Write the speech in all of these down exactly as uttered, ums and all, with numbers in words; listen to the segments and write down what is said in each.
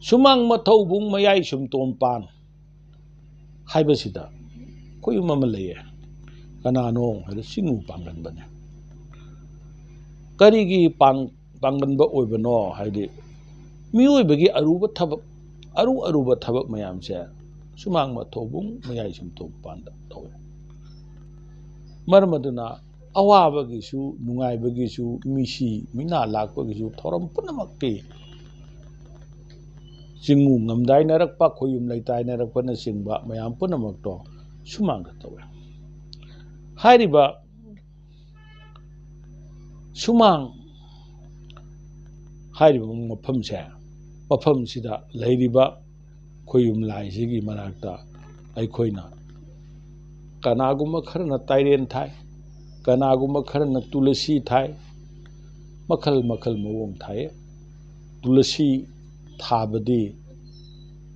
ꯁꯨꯃꯥꯡ ꯃꯊꯧꯕꯨꯡ ꯃꯌꯥꯏ ꯁꯨꯝꯇꯣꯝ ꯄꯥꯟ ꯍꯥꯏꯕꯁꯤꯗ ꯈꯨꯌꯨꯝ ꯑꯃ ꯂꯩꯌꯦ꯫ ꯀꯅꯥꯅꯣ ꯍꯥꯏꯗ ꯆꯤꯡꯉꯨ ꯄꯥꯡꯒꯟꯕꯅꯦ꯫ ꯀꯔꯤꯒꯤ ꯄꯥꯡ-, ꯄꯥꯡꯒꯟꯕ ꯑꯣꯏꯕꯅꯣ ꯍꯥꯏꯗꯤ ꯃꯤꯑꯣꯏꯕꯒꯤ ꯑꯔꯨꯕ ꯊꯕꯛ, ꯑꯔꯨ ꯑꯔꯨꯕ ꯊꯕꯛ ꯃꯌꯥꯝꯁꯦ ꯁꯨꯃꯥꯡ ꯃꯊꯧꯕꯨꯡ ꯃꯌꯥꯏ ꯁꯨꯝꯇꯣꯝ ꯄꯥꯟꯗ ꯇꯧꯋꯦ꯫ ꯃꯔꯝ ꯑꯗꯨꯅ ꯑꯋꯥꯕꯒꯤꯁꯨ, ꯅꯨꯡꯉꯥꯏꯕꯒꯤꯁꯨ, ꯃꯤꯁꯤ ꯃꯤꯅꯥ ꯂꯥꯛꯄꯒꯤꯁꯨ ꯊꯧꯔꯝ ꯄꯨꯝꯅꯃꯛꯀꯤ ꯆꯤꯡꯉꯨ ꯉꯝꯗꯥꯏꯅꯔꯛꯄ, ꯈꯣꯌꯨꯝ ꯂꯩꯇꯥꯏꯅꯔꯛꯄꯅꯆꯤꯡꯕ ꯃꯌꯥꯝ ꯄꯨꯝꯅꯃꯛꯇꯣ ꯁꯨꯃꯥꯡꯗ ꯇꯧꯋꯦ꯫ ꯍꯥꯏꯔꯤꯕ ꯁꯨꯃꯥꯡ ꯍꯥꯏꯔꯤꯕ ꯃꯐꯝꯁꯦ, ꯃꯐꯝꯁꯤꯗ ꯂꯩꯔꯤꯕ ꯈꯣꯌꯨꯝ ꯂꯥꯏꯁꯤꯒꯤ ꯃꯅꯥꯛꯇ ꯑꯩꯈꯣꯏꯅ ꯀꯅꯥꯒꯨꯝꯕ ꯈꯔꯅ ꯇꯥꯏꯔꯦꯟ ꯊꯥꯏ, ꯀꯅꯥꯒꯨꯝꯕ ꯈꯔꯅ ꯇꯨꯂꯁꯤ ꯊꯥꯏ, ꯃꯈꯜ ꯃꯈꯜ ꯃꯑꯣꯡ ꯊꯥꯏ꯫ ꯇꯨꯂꯁꯤ ꯊꯥꯕꯗꯤ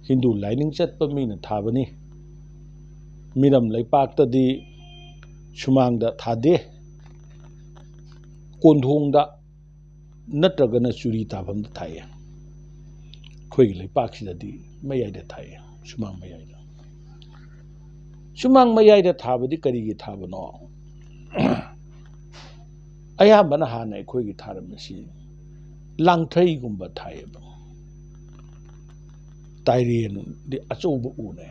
ꯍꯤꯟꯗꯨ ꯂꯥꯏꯅꯤꯡ ꯆꯠꯄ ꯃꯤꯅ ꯊꯥꯕꯅꯤ꯫ ꯃꯤꯔꯝ ꯂꯩꯄꯥꯛꯇꯗꯤ ꯁꯨꯃꯥꯡꯗ ꯊꯥꯗꯦ, ꯀꯣꯟꯊꯣꯡꯗ ꯅꯠꯇ꯭ꯔꯒꯅ ꯆꯨꯔꯤ ꯇꯥꯐꯝꯗ ꯊꯥꯏꯌꯦ꯫ ꯑꯩꯈꯣꯏꯒꯤ ꯂꯩꯄꯥꯛꯁꯤꯗꯗꯤ ꯃꯌꯥꯏꯗ ꯊꯥꯏꯌꯦ, ꯁꯨꯃꯥꯡ ꯃꯌꯥꯏꯗ꯫ ꯁꯨꯃꯥꯡ ꯃꯌꯥꯏꯗ ꯊꯥꯕꯗꯤ ꯀꯔꯤꯒꯤ ꯊꯥꯕꯅꯣ? ꯑꯌꯥꯝꯕꯅ ꯍꯥꯟꯅ ꯑꯩꯈꯣꯏꯒꯤ ꯊꯥꯔꯝꯃꯤꯁꯤ ꯂꯥꯡꯊ꯭ꯔꯩꯒꯨꯝꯕ ꯊꯥꯏꯌꯦꯕ꯫ ꯇꯥꯏꯔꯦꯟꯗꯤ ꯑꯆꯧꯕ ꯎꯅꯦ꯫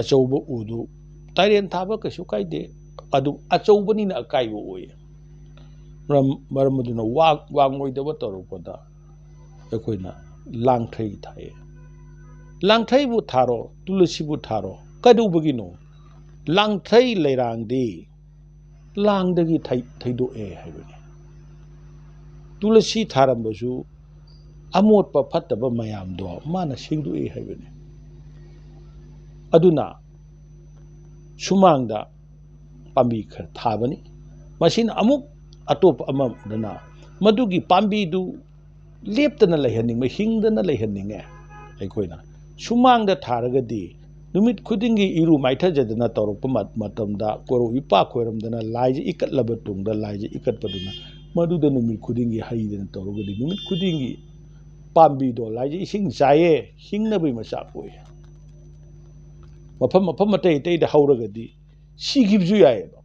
ꯑꯆꯧꯕ ꯎꯗꯨ ꯇꯥꯏꯔꯦꯟ ꯊꯥꯕ ꯀꯩꯁꯨ ꯀꯥꯏꯗꯦ, ꯑꯗꯨ ꯑꯆꯧꯕꯅꯤꯅ ꯑꯀꯥꯏꯕ ꯑꯣꯏꯌꯦ꯫ ꯃꯔꯝ, ꯃꯔꯝ ꯑꯗꯨꯅ ꯋꯥ-, ꯋꯥꯡꯉꯣꯏꯗꯕ ꯇꯧꯔꯛꯄꯗ ꯑꯩꯈꯣꯏꯅ ꯂꯥꯡꯊ꯭ꯔꯩ ꯊꯥꯏꯌꯦ꯫ ꯂꯥꯡꯊ꯭ꯔꯩꯕꯨ ꯊꯥꯔꯣ, ꯇꯨꯂꯁꯤꯕꯨ ꯊꯥꯔꯣ, ꯀꯩꯗꯧꯕꯒꯤꯅꯣ? ꯂꯥꯡꯊ꯭ꯔꯩ ꯂꯩꯔꯥꯡꯗꯤ ꯂꯥꯡꯗꯒꯤ ꯊꯩ-, ꯊꯩꯗꯣꯛꯑꯦ ꯍꯥꯏꯕꯅꯤ꯫ ꯇꯨꯂꯁꯤ ꯊꯥꯔꯝꯕꯁꯨ ꯑꯃꯣꯠꯄ ꯐꯠꯇꯕ ꯃꯌꯥꯝꯗꯣ ꯃꯥꯅ ꯁꯦꯡꯗꯣꯛꯑꯦ ꯍꯥꯏꯕꯅꯤ꯫ ꯑꯗꯨꯅ ꯁꯨꯃꯥꯡꯗ ꯄꯥꯝꯕꯤ ꯈꯔ ꯊꯥꯕꯅꯤ꯫ ꯃꯁꯤꯅ ꯑꯃꯨꯛ ꯑꯇꯣꯞꯄ ꯑꯃꯗꯅ ꯃꯗꯨꯒꯤ ꯄꯥꯝꯕꯤꯗꯨ ꯂꯦꯞꯇꯅ ꯂꯩꯍꯟꯅꯤꯡꯕ, ꯍꯤꯡꯗꯅ ꯂꯩꯍꯟꯅꯤꯡꯉꯦ꯫ ꯑꯩꯈꯣꯏꯅ ꯁꯨꯃꯥꯡꯗ ꯊꯥꯔꯒꯗꯤ ꯅꯨꯃꯤꯠ ꯈꯨꯗꯤꯡꯒꯤ ꯏꯔꯨ ꯃꯥꯏꯊꯖꯗꯅ ꯇꯧꯔꯛꯄ ꯃ-, ꯃꯇꯝꯗ ꯀꯣꯔꯧ ꯏꯄꯥꯛ ꯈꯣꯏꯔꯝꯗꯅ ꯂꯥꯏꯁꯦ ꯏꯀꯠꯂꯕ ꯇꯨꯡꯗ, ꯂꯥꯏꯁꯦ ꯏꯀꯠꯄꯗꯨꯅ ꯃꯗꯨꯗ ꯅꯨꯃꯤꯠ ꯈꯨꯗꯤꯡꯒꯤ ꯍꯩꯗꯅ ꯇꯧꯔꯒꯗꯤ ꯅꯨꯃꯤꯠ ꯈꯨꯗꯤꯡꯒꯤ ꯄꯥꯝꯕꯤꯗꯣ ꯂꯥꯏꯁꯦ ꯏꯁꯤꯡ ꯆꯥꯏꯌꯦ, ꯍꯤꯡꯅꯕꯒꯤ ꯃꯆꯥꯛ ꯑꯣꯏꯌꯦ꯫ ꯃꯐꯝ ꯃꯐꯝ ꯑꯇꯩ ꯑꯇꯩꯗ ꯍꯧꯔꯒꯗꯤ ꯁꯤꯈꯤꯕꯁꯨ ꯌꯥꯏꯌꯦꯕ꯫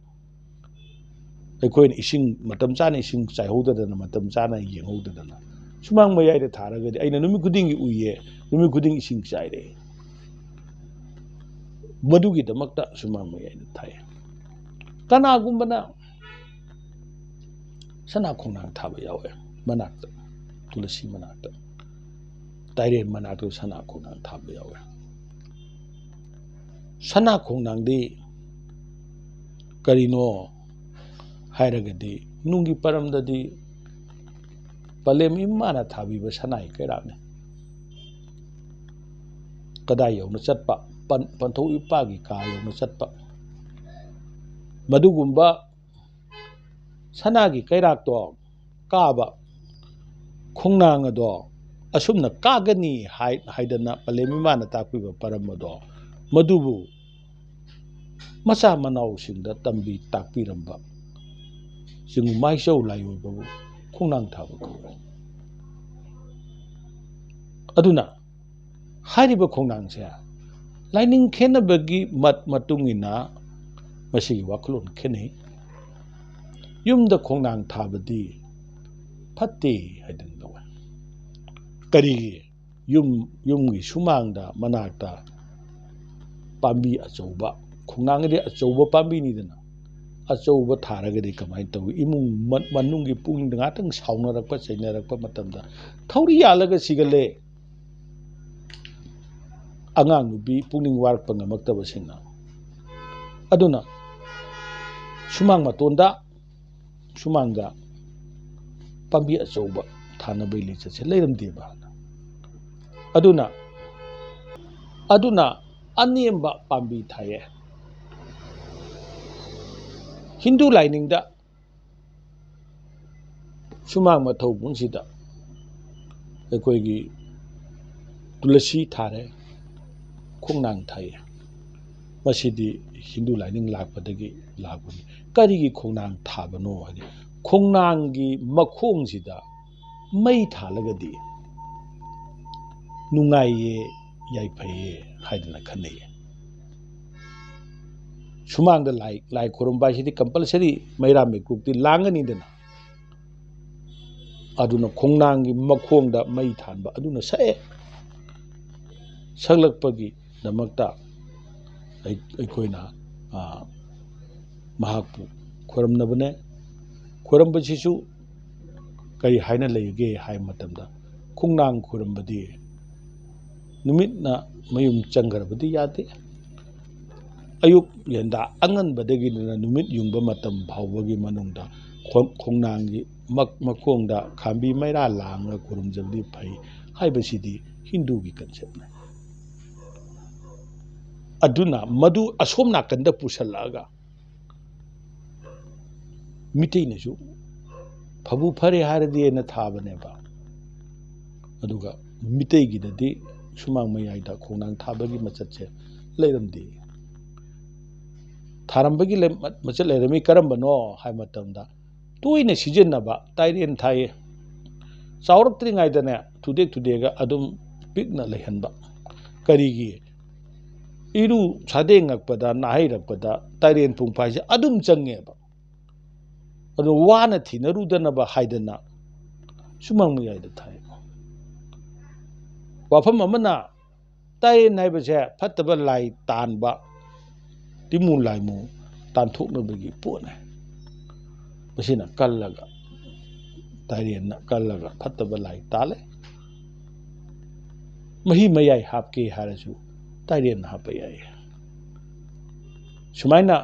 ꯑꯩꯈꯣꯏꯅ ꯏꯁꯤꯡ ꯃꯇꯝ ꯆꯥꯅ ꯏꯁꯤꯡ ꯆꯥꯏꯍꯧꯗꯗꯅ, ꯃꯇꯝ ꯆꯥꯅ ꯌꯦꯡꯍꯧꯗꯗꯅ, ꯁꯨꯃꯥꯡ ꯃꯌꯥꯏꯗ ꯊꯥꯔꯒꯗꯤ ꯑꯩꯅ ꯅꯨꯃꯤꯠ ꯈꯨꯗꯤꯡꯒꯤ ꯎꯏꯌꯦ, ꯅꯨꯃꯤꯠ ꯈꯨꯗꯤꯡꯒꯤ ꯏꯁꯤꯡ ꯆꯥꯏꯔꯦ꯫ ꯃꯗꯨꯒꯤꯗꯃꯛꯇ ꯁꯨꯃꯥꯡ ꯃꯌꯥꯏꯗ ꯊꯥꯏ꯫ ꯀꯅꯥꯒꯨꯝꯕꯅ ꯁꯅꯥ ꯈꯣꯡꯅꯥꯡ ꯊꯥꯕ ꯌꯥꯎꯋꯦ ꯃꯅꯥꯛꯇ, ꯇꯨꯂꯁꯤ ꯃꯅꯥꯛꯇ, ꯇꯥꯏꯔꯦꯟ ꯃꯅꯥꯛꯇ ꯁꯅꯥ ꯈꯣꯡꯅꯥꯡ ꯊꯥꯕ ꯌꯥꯎꯋꯦ꯫ ꯁꯅꯥ ꯈꯣꯡꯅꯥꯡꯗꯤ ꯀꯔꯤꯅꯣ ꯍꯥꯏꯔꯒꯗꯤ, ꯅꯨꯡꯒꯤ ꯄꯔꯝꯗꯗꯤ ꯄꯂꯦꯝ ꯏꯃꯥꯅ ꯊꯥꯕꯤꯕ ꯁꯅꯥꯒꯤ ꯀꯩꯔꯥꯛꯅꯤ꯫ ꯀꯗꯥꯏ ꯌꯧꯅ ꯆꯠꯄ, ꯄꯟ-, ꯄꯟꯊꯧ ꯏꯄꯥꯒꯤ ꯀꯥ ꯌꯧꯅ ꯆꯠꯄ, ꯃꯗꯨꯒꯨꯝꯕ ꯁꯅꯥꯒꯤ ꯀꯩꯔꯥꯛꯇꯣ ꯀꯥꯕ ꯈꯣꯡꯅꯥꯡ ꯑꯗꯣ ꯑꯁꯨꯝꯅ ꯀꯥꯒꯅꯤ ꯍꯥꯏ-, ꯍꯥꯏꯗꯅ ꯄꯂꯦꯝ ꯏꯃꯥꯅ ꯇꯥꯛꯄꯤꯕ ꯄꯔꯝ ꯑꯗꯣ, ꯃꯗꯨꯕꯨ ꯃꯆꯥ ꯃꯅꯥꯎꯁꯤꯡꯗ ꯇꯝꯕꯤ ꯇꯥꯛꯄꯤꯔꯝꯕ ꯆꯤꯡꯒꯨ ꯃꯥꯏꯆꯧ ꯂꯥꯏꯑꯣꯏꯕꯕꯨ ꯈꯣꯡꯅꯥꯡ ꯊꯥꯕ ꯀꯧꯏ꯫ ꯑꯗꯨꯅ ꯍꯥꯏꯔꯤꯕ ꯈꯣꯡꯅꯥꯡꯁꯦ ꯂꯥꯏꯅꯤꯡ ꯈꯦꯠꯅꯕꯒꯤ ꯃꯠ-, ꯃꯇꯨꯡ ꯏꯟꯅ ꯃꯁꯤꯒꯤ ꯋꯥꯈꯜꯂꯣꯟ ꯈꯦꯠꯅꯩ꯫ ꯌꯨꯝꯗ ꯈꯣꯡꯅꯥꯡ ꯊꯥꯕꯗꯤ ꯐꯠꯇꯦ ꯍꯥꯏꯗꯅ ꯂꯧꯋꯦ꯫ ꯀꯔꯤꯒꯤ? ꯌꯨꯝ, ꯌꯨꯝꯒꯤ ꯁꯨꯃꯥꯡꯗ, ꯃꯅꯥꯛꯇ ꯄꯥꯝꯕꯤ ꯑꯆꯧꯕ, ꯈꯣꯡꯅꯥꯡ ꯑꯗꯤ ꯑꯆꯧꯕ ꯄꯥꯝꯕꯤꯅꯤꯗꯅ, ꯑꯆꯧꯕ ꯊꯥꯔꯒꯗꯤ ꯀꯃꯥꯏꯅ ꯇꯧꯏ? ꯏꯃꯨꯡ ꯃ-, ꯃꯅꯨꯡꯒꯤ ꯄꯨꯛꯅꯤꯡꯗ ꯉꯥꯛꯇꯪ ꯁꯥꯎꯅꯔꯛꯄ, ꯆꯩꯅꯔꯛꯄ ꯃꯇꯝꯗ ꯊꯧꯔꯤ ꯌꯥꯜꯂꯒ ꯁꯤꯒꯜꯂꯦ꯫ ꯑꯉꯥꯡ ꯅꯨꯄꯤ ꯄꯨꯛꯅꯤꯡ ꯋꯥꯔꯛꯄ ꯉꯝꯃꯛꯇꯕꯁꯤꯡꯅ꯫ ꯑꯗꯨꯅ ꯁꯨꯃꯥꯡ ꯃꯇꯣꯟꯗ, ꯁꯨꯃꯥꯡꯗ ꯄꯥꯝꯕꯤ ꯑꯆꯧꯕ ꯊꯥꯅꯕꯒꯤ ꯂꯤꯆꯠꯁꯦ ꯂꯩꯔꯝꯗꯦꯕ꯫ ꯑꯗꯨꯅ, ꯑꯗꯨꯅ ꯑꯅꯦꯝꯕ ꯄꯥꯝꯕꯤ ꯊꯥꯏꯌꯦ꯫ ꯍꯤꯟꯗꯨ ꯂꯥꯏꯅꯤꯡꯗ ꯁꯨꯃꯥꯡ ꯃꯊꯧꯕꯨꯡꯁꯤꯗ ꯑꯩꯈꯣꯏꯒꯤ ꯇꯨꯂꯁꯤ ꯊꯥꯔꯦ, ꯈꯣꯡꯅꯥꯡ ꯊꯥꯏꯌꯦ꯫ ꯃꯁꯤꯗꯤ ꯍꯤꯟꯗꯨ ꯂꯥꯏꯅꯤꯡ ꯂꯥꯛꯄꯗꯒꯤ ꯂꯥꯛꯄꯅꯤ꯫ ꯀꯔꯤꯒꯤ ꯈꯣꯡꯅꯥꯡ ꯊꯥꯕꯅꯣ ꯍꯥꯏꯗꯤ, ꯈꯣꯡꯅꯥꯡꯒꯤ ꯃꯈꯣꯡꯁꯤꯗ ꯃꯩ ꯊꯥꯜꯂꯒꯗꯤ ꯅꯨꯡꯉꯥꯏꯌꯦ, ꯌꯥꯏꯐꯩꯌꯦ ꯍꯥꯏꯗꯅ ꯈꯟꯅꯩꯌꯦ꯫ ꯁꯨꯃꯥꯡꯗ ꯂꯥꯏ, ꯂꯥꯏ ꯈꯨꯔꯨꯝꯕ ꯍꯥꯏꯁꯤꯗꯤ compulsory ꯃꯩꯔꯥ ꯃꯩꯀꯨꯞꯇꯤ ꯂꯥꯡꯒꯅꯤꯗꯅ꯫ ꯑꯗꯨꯅ ꯈꯣꯡꯅꯥꯡꯒꯤ ꯃꯈꯣꯡꯗ ꯃꯩ ꯊꯥꯟꯕ ꯑꯗꯨꯅ ꯁꯛꯑꯦ꯫ ꯁꯛꯂꯛꯄꯒꯤꯗꯃꯛꯇ ꯑꯩ-, ꯑꯩꯈꯣꯏꯅ, ꯑ, ꯃꯍꯥꯛꯄꯨ ꯈꯨꯔꯨꯝꯅꯕꯅꯦ꯫ ꯈꯨꯔꯨꯝꯕꯁꯤꯁꯨ ꯀꯔꯤ ꯍꯥꯏꯅ ꯂꯩꯒꯦ ꯍꯥꯏꯕ ꯃꯇꯝꯗ, ꯈꯣꯡꯅꯥꯡ ꯈꯨꯔꯨꯝꯕꯗꯤ ꯅꯨꯃꯤꯠꯅ ꯃꯌꯨꯝ ꯆꯪꯈ꯭ꯔꯕꯗꯤ ꯌꯥꯗꯦ꯫ ꯑꯌꯨꯛ ꯌꯦꯟꯗꯥ ꯑꯉꯟꯕꯗꯒꯤꯅ ꯅꯨꯃꯤꯠ ꯌꯨꯡꯕ ꯃꯇꯝ ꯐꯥꯎꯕꯒꯤ ꯃꯅꯨꯡꯗ ꯈꯣ-, ꯈꯣꯡꯅꯥꯡꯒꯤ ꯃꯛ-, ꯃꯈꯣꯡꯗ ꯈꯥꯝꯕꯤ ꯃꯩꯔꯥ ꯂꯥꯡꯉꯒ ꯈꯨꯔꯨꯝꯖꯕꯗꯤ ꯐꯩ ꯍꯥꯏꯕꯁꯤꯗꯤ ꯍꯤꯟꯗꯨꯒꯤ conceptꯅꯤ꯫ ꯑꯗꯨꯅ ꯃꯗꯨ ꯑꯁꯣꯝ ꯅꯥꯀꯟꯗ ꯄꯨꯁꯜꯂꯛꯑꯒ ꯃꯤꯇꯩꯅꯁꯨ ꯐꯕꯨ ꯐꯔꯦ ꯍꯥꯏꯔꯗꯤꯅ ꯊꯥꯕꯅꯦꯕ꯫ ꯑꯗꯨꯒ ꯃꯤꯇꯩꯒꯤꯗꯗꯤ ꯁꯨꯃꯥꯡ ꯃꯌꯥꯏꯗ ꯈꯣꯡꯅꯥꯡ ꯊꯥꯕꯒꯤ ꯃꯆꯠꯁꯦ ꯂꯩꯔꯝꯗꯦ꯫ ꯊꯥꯔꯝꯕꯒꯤ ꯂꯩ-, ꯃꯆꯠ ꯂꯩꯔꯝꯃꯤ ꯀꯔꯝꯕꯅꯣ ꯍꯥꯏꯕ ꯃꯇꯝꯗ, ꯇꯣꯏꯅ ꯁꯤꯖꯤꯟꯅꯕ ꯇꯥꯏꯔꯦꯟ ꯊꯥꯏꯌꯦ꯫ ꯆꯥꯎꯔꯛꯇ꯭ꯔꯤꯉꯩꯗꯅꯦ, ꯊꯨꯗꯦꯛ ꯊꯨꯗꯦꯛꯑꯒ ꯑꯗꯨꯝ ꯄꯤꯛꯅ ꯂꯩꯍꯟꯕ꯫ ꯀꯔꯤꯒꯤ? ꯏꯔꯨ ꯁꯥꯗꯦꯡꯉꯛꯄꯗ, ꯅꯥꯍꯩꯔꯛꯄꯗ ꯇꯥꯏꯔꯦꯟ ꯄꯨꯡꯐꯥꯏꯁꯦ ꯑꯗꯨꯝ ꯆꯪꯉꯦꯕ꯫ ꯑꯗꯨ ꯋꯥꯅ ꯊꯤꯅꯔꯨꯗꯅꯕ ꯍꯥꯏꯗꯅ ꯁꯨꯃꯥꯡ ꯃꯌꯥꯏꯗ ꯊꯥꯏ꯫ ꯋꯥꯐꯝ ꯑꯃꯅ, ꯇꯥꯏꯔꯦꯟ ꯍꯥꯏꯕꯁꯦ ꯐꯠꯇꯕ ꯂꯥꯏ ꯇꯥꯟꯕ, ꯇꯤꯃꯨ ꯂꯥꯏꯃꯨ ꯇꯥꯟꯊꯣꯛꯅꯕꯒꯤ ꯄꯣꯠꯅꯤ꯫ ꯃꯁꯤꯅ ꯀꯜꯂꯒ, ꯇꯥꯏꯔꯦꯟꯅ ꯀꯜꯂꯒ ꯐꯠꯇꯕ ꯂꯥꯏ ꯇꯥꯜꯂꯦ꯫ ꯃꯍꯤ ꯃꯌꯥꯏ ꯍꯥꯞꯀꯦ ꯍꯥꯏꯔꯁꯨ ꯇꯥꯏꯔꯦꯟꯅ ꯍꯥꯞꯄ ꯌꯥꯏ꯫ ꯁꯨꯃꯥꯏꯅ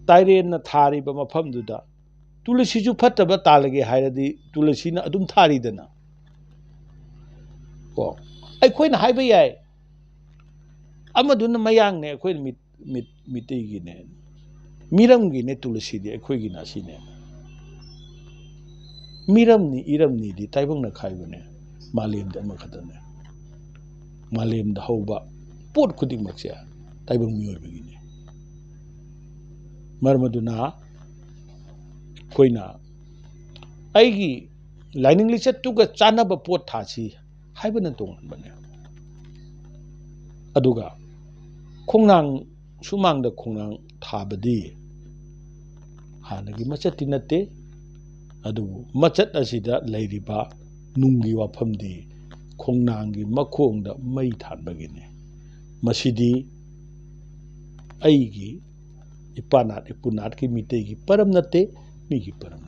ꯇꯥꯏꯔꯦꯟꯅ ꯊꯥꯔꯤꯕ ꯃꯐꯝꯗꯨꯗ ꯇꯨꯂꯁꯤꯁꯨ ꯐꯠꯇꯕ ꯇꯥꯜꯂꯒꯦ ꯍꯥꯏꯔꯗꯤ ꯇꯨꯂꯁꯤꯅ ꯑꯗꯨꯝ ꯊꯥꯔꯤꯗꯅ꯫ ꯀꯣ, ꯑꯩꯈꯣꯏꯅ ꯍꯥꯏꯕ ꯌꯥꯏ, ꯑꯃꯗꯨꯅ ꯃꯌꯥꯡꯅꯦ, ꯑꯩꯈꯣꯏꯅ ꯃꯤꯠ-, ꯃꯤꯠ-, ꯃꯤꯇꯩꯒꯤꯅꯦ, ꯃꯤꯔꯝꯒꯤꯅꯦ ꯇꯨꯂꯁꯤꯗꯤ, ꯑꯩꯈꯣꯏꯒꯤꯅ ꯑꯁꯤꯅꯦ꯫ ꯃꯤꯔꯝꯅꯤ ꯏꯔꯝꯅꯤꯗꯤ ꯇꯥꯏꯕꯪꯅ ꯈꯥꯏꯕꯅꯦ, ꯃꯥꯂꯦꯝꯗ ꯑꯃꯈꯛꯇꯅꯦ꯫ ꯃꯥꯂꯦꯝꯗ ꯍꯧꯕ ꯄꯣꯠ ꯈꯨꯗꯤꯡꯃꯛꯁꯦ ꯇꯥꯏꯕꯪ ꯃꯤꯑꯣꯏꯕꯒꯤꯅꯦ꯫ ꯃꯔꯝ ꯑꯗꯨꯅ ꯑꯩꯈꯣꯏꯅ ꯑꯩꯒꯤ ꯂꯥꯏꯅꯤꯡ ꯂꯤꯆꯠꯇꯨꯒ ꯆꯥꯟꯅꯕ ꯄꯣꯠ ꯊꯥꯁꯤ ꯍꯥꯏꯕꯅ ꯇꯣꯉꯥꯟꯕꯅꯦ꯫ ꯑꯗꯨꯒ ꯈꯣꯡꯅꯥꯡ, ꯁꯨꯃꯥꯡꯗ ꯈꯣꯡꯅꯥꯡ ꯊꯥꯕꯗꯤ ꯍꯥꯟꯅꯒꯤ ꯃꯆꯠꯇꯤ ꯅꯠꯇꯦ꯫ ꯑꯗꯨꯕꯨ ꯃꯆꯠ ꯑꯁꯤꯗ ꯂꯩꯔꯤꯕ ꯅꯨꯡꯒꯤ ꯋꯥꯐꯝꯗꯤ ꯈꯣꯡꯅꯥꯡꯒꯤ ꯃꯈꯣꯡꯗ ꯃꯩ ꯊꯥꯟꯕꯒꯤꯅꯤ꯫ ꯃꯁꯤꯗꯤ ꯑꯩꯒꯤ ꯏꯄꯥꯅꯥꯠ ꯏꯄꯨꯅꯥꯠꯀꯤ ꯃꯤꯇꯩꯒꯤ ꯄꯔꯝ ꯅꯠꯇꯦ, ꯃꯤꯒꯤ ꯄꯔꯝ